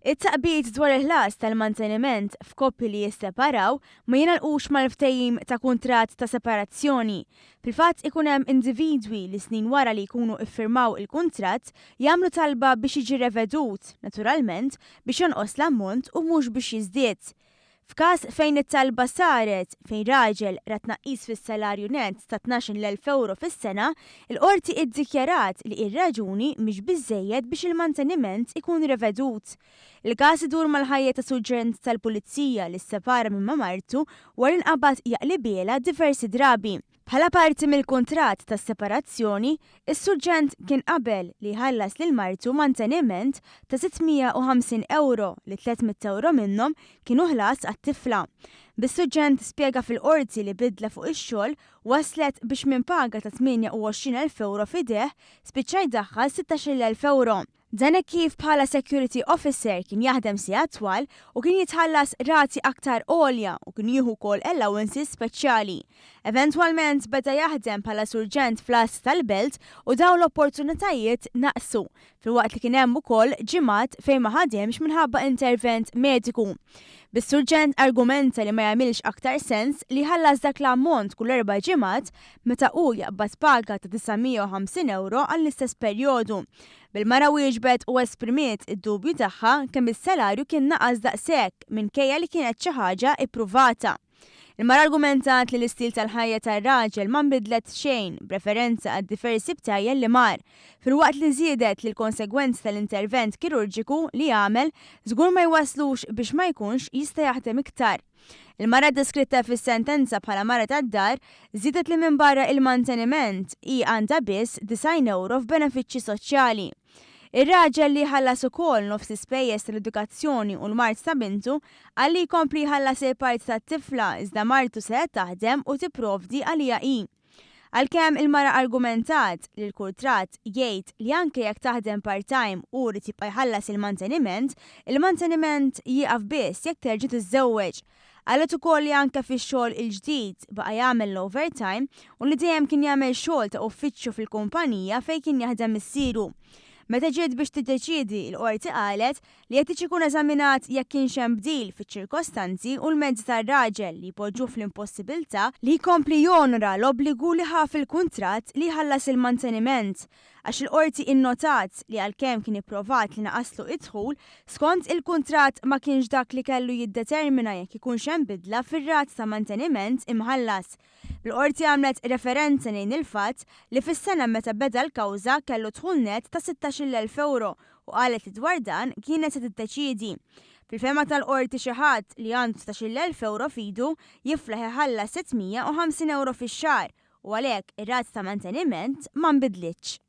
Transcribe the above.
It-taqbid dwar il-ħlas tal-manteniment f'koppji li jisseparaw ma jingħalqux mal-ftehim ta' kuntratt ta' separazzjoni. Fil-fatt ikun hemm individwi li snin wara li jkunu iffirmaw il-kuntratt jagħmlu talba biex jiġi revedut, naturalment biex jonqos l-ammont u mhux biex jiżdied. F'każ fejn it-talba saret, fejn raġel ra tnaqqis fis-salarju nett ta' 12,000 ewro fis-sena, il-Qorti iddikjarat li ir-raġuni mhix biżżejjed biex il-manteniment ikun revedut. Il-każ idur mal-ħajja ta' suġġent tal-Pulizija li ssepara minn ma' martu wara li nqabad jaqlibielha diversi drabi. Bħala parti mill-kuntratt tas-separazzjoni, is-surġent kien qabel li jħallas lil martu manteniment ta' 650 ewro li 300 ewro minnhom kienu ħlas għat-tifla. Bis-surġent spjega fil-Qorti li bidla fuq ix-xogħol wasslet biex minn paga ta' 28,000 ewro f'idejh spiċċa jdaħħal 16,000 ewro. Dan hekk kif bħala security officer kien jaħdem sigħat twal u kien jitħallas rati aktar għolja u kien jieħu wkoll allowances speċjali. Eventwalment beda jaħdem bħala surġent fl-għassa tal-belt u dawn l-opportunitajiet naqsu, filwaqt li kien hemm ukoll ġimgħat fejn ma ħademx minħabba intervent mediku. Bis-surġent argumenta li ma jagħmilx aktar sens li jħallas dak l-ammont kull erba' ġimgħat meta hu jaqbad paga ta' 950 ewro għall-istess perjodu. Bil-mara wieġbet u esprimiet id-dubju tagħha kemm is-salarju kien naqas daqshekk minkejja li kienet xi ħaġa ippruvata. Il-mara argumentat li l-istil tal-ħajja tar-raġel ma nbidlet xejn b'referenza għad-diversi btajjel li mar, filwaqt li żiedet li l-konsegwenzi tal-intervent kirurġiku li għamel żgur ma jwasslux biex ma jkunx jista' jaħdem iktar. Il-mara deskritta fis-sentenza bħala mara tad-dar żiedet li minbarra il-manteniment, hi għandha biss 90 ewro f'benefiċċji soċjali. Ir-raġel li jħallas ukoll nofs l-ispejjeż tal-edukazzjoni u l-mard ta' bintu, qal li jkompli jħallas il-parti tat-tifla iżda martu se taħdem u tipprovdi għaliha hi. Għalkemm il-mara argumentat li l-kurtratt jgħid li anke jekk taħdem part-time hu jrid jibqa' jħallas il-manteniment, il-manteniment jieqaf biss jekk terġa' tiżżewweġ. Qalet ukoll li anke fix-xogħol il-ġdid baqa' jagħmel l-overtime u li dejjem kien jagħmel xogħol ta' uffiċċju fil-kumpanija fejn kien jaħdem missieru. Meta ġiet biex tiddeċiedi, il-Qorti qalet li jeħtieġ ikun eżaminat jekk kienx hemm bdil fiċ-ċirkostanzi u l-mezzi tar-raġel li jpoġġuh fl-impossibilità li jkompli jonora l-obbligu li ħa fil-kuntratt li jħallas il-manteniment għax il-Qorti innotat li għalkemm kien ipprovat li naqaslu id-dħul, skont il-kuntratt ma kienx dak li kellu jiddetermina jekk ikunx hemm bidla fir-rata ta' manteniment imħallas. Bil-Qorti għamlet referenza lejn il-fatt li fis-sena meta beda l-kawża kellu dħul nett ta' 16,000 ewro u qalet li dwar dan kienet se tiddeċiedi. Fil-fehma tal-Qorti xi ħadd li għandu 16,000 ewro f'idu jiflaħ iħallas 650 ewro fix-xahar u għalhekk ir-rata ta' manteniment ma nbidlitx.